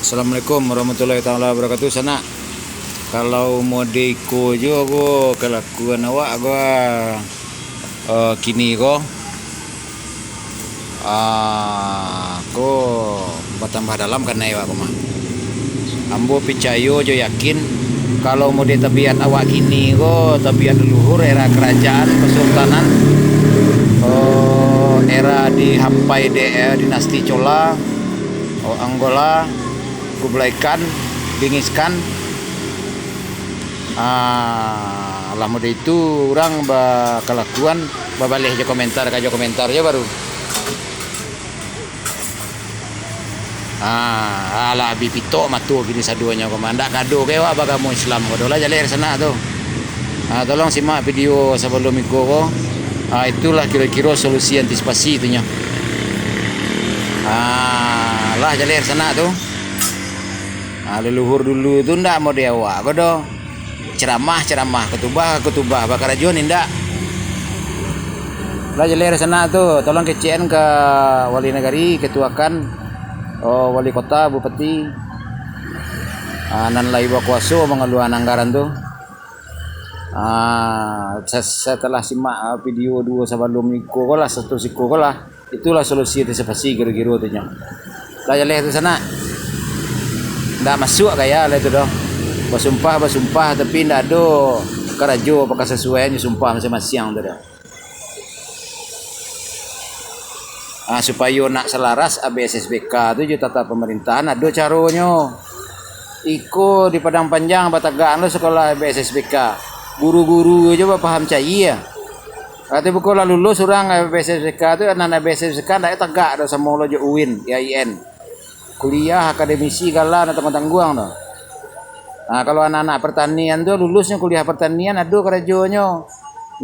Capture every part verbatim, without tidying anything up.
Assalamualaikum warahmatullahi taala wabarakatuh, sanak. Kalau mode iko jo ko kalakuan awak ko, eh, kini ko, ah, ko batambah dalam kanai awak ko mah. Ambo picayo jo yakin, kalau mode tabiat awak kini ko, tabiat leluhur era kerajaan kesultanan, eh, era dihampai dek, eh, dinasti Cola, oh, Angola, Kublai Khan, Genghis Khan. Ah, lah mode itu urang bakalakuan, babaleh jo komentar, ka jo komentar jo baru. Ah, alah abih pitok mato kini sadonyo ko mah. Ndak kado ke awak bagamo Islam ko doh lah, jaleh sanak tu. Ah, tolong simak video sabalum iko ko. Ah, itulah kiro-kiro solusi antisipasi tu nyo. Ah, lah jaleh sanak tu. Ah, leluhur dulu tu ndak mode awak ko doh. Ceramah, ceramah, kutubah, kutubah, bakarajo ni ndak. Lah jaleh sanak tu, tolong kecekan ka wali nagari, ketua kan, oh, wali kota, bupati, ah, nan lai bakuaso mangaluakan anggaran tu. Ah, sa-, satalah simak, ah, video duo sabalum iko ko lah, satu siko ko lah. Itulah solusi antisipasi kiro-kiro tu nyo. Lah jaleh tu sanak. Ndak masuak gaya lah tu doh. Basumpah, basumpah, tapi ndak ado karajo pakasasuaian jo sumpah masiang-masiang tu doh. Ah, supayo nak salaras A B S S B K tu jo tata pamarintahan, ado caronyo. Iko di Padang Panjang batagakan lo sakolah A B S S B K. Guru-guru jo bapaham cayie. Kati buko lah lulus urang A B S S B K tu, nan A B S S B K ndak tagak doh samo lo jo uin, I A I N. Kuliah akademisi gala nan tangguang-tangguang tu. Nah, kalau anak-anak pertanian tu lulusnyo kuliah pertanian, ado karajonyo.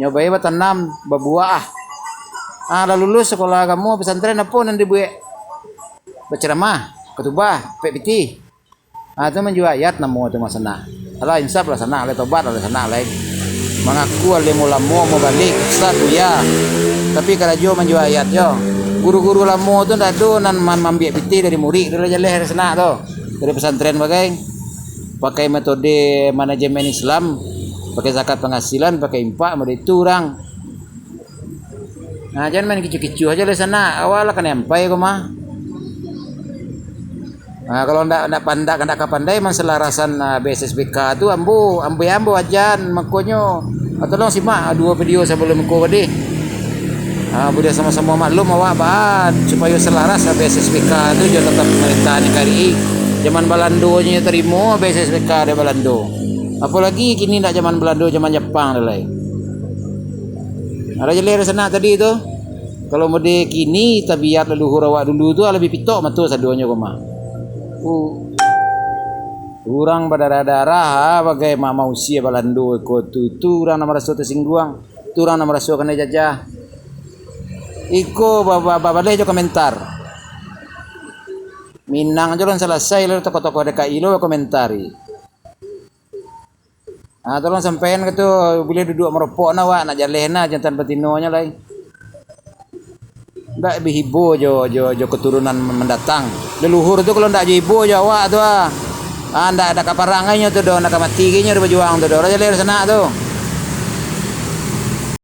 Nyo bae batanam, babuah. Ah, lah lulus sekolah agamo, pesantren, apo nan dibuek? Baceramah, khutubah, pek pitih. Ah, tu manjua ayat namo tu mah sanak. Alah, insaf lah sanak lai, tobat lah sanak lai. Mangaku alim ulamo, mubalig, ustaz, buya. Tapi karajo manjua ayat jo. Guru-guru lamo tu ndak ado nan man-, mambiak pitih dari murid tu lah, jaleh sanak tu. Dari pesantren bagai. Pakai metode manajemen Islam, pakai zakat penghasilan, pakai infak, model itu urang. Nah, jan main kicuah-kicuah aja lah sanak. Awak lah kanai ampai ko mah. Nah, kalau ndak, ndak pandak, ndak ka pandai mansalarasan, ah, B S S B K tu, ambo, ambo, ambo ajan, makonyo, ah, tolong simak, ah, duo video sabalum ko tadi. Ah, buliah samo-samo maklum awak ba, supayo salaras, ah, B S S B K tu jo tata pamarintahan N K R I. Zaman Balando nyo tarimo B S S B K dari Balando. Apolagi kini ndak zaman Balando, zaman Japang tu lai. Alah jaleh sanak tadi tu. Kalau mode kini, tabiat leluhur awak dulu tu, ah, labiah pitok mato sadonyo ko mah. Uh. Urang badarah-darah, ah, bagai ma-, mausia Balando iko tu. Tu urang nan maraso tasingguang. Tu urang nan maraso kanai jajah. Iko ba-, ba-, ba-, babaleh jo komentar. Minang jo lah salasai lah tokoh-tokoh D K I lo bakomentari. Ah, tolong sampaian ka tu, buliah duduak marapok nah awak, nak jaleh nah, jantan batinonyo lai. Ndak baibo jo, jo, jo keturunan mandatang. Leluhur tu kalau ndak jo ibo jo awak tu, ah. Ah, ndak, ndak ka parang inyo tu doh, ndak ka mati inyo doh bajuang tu doh. Lah jaleh sanak tu.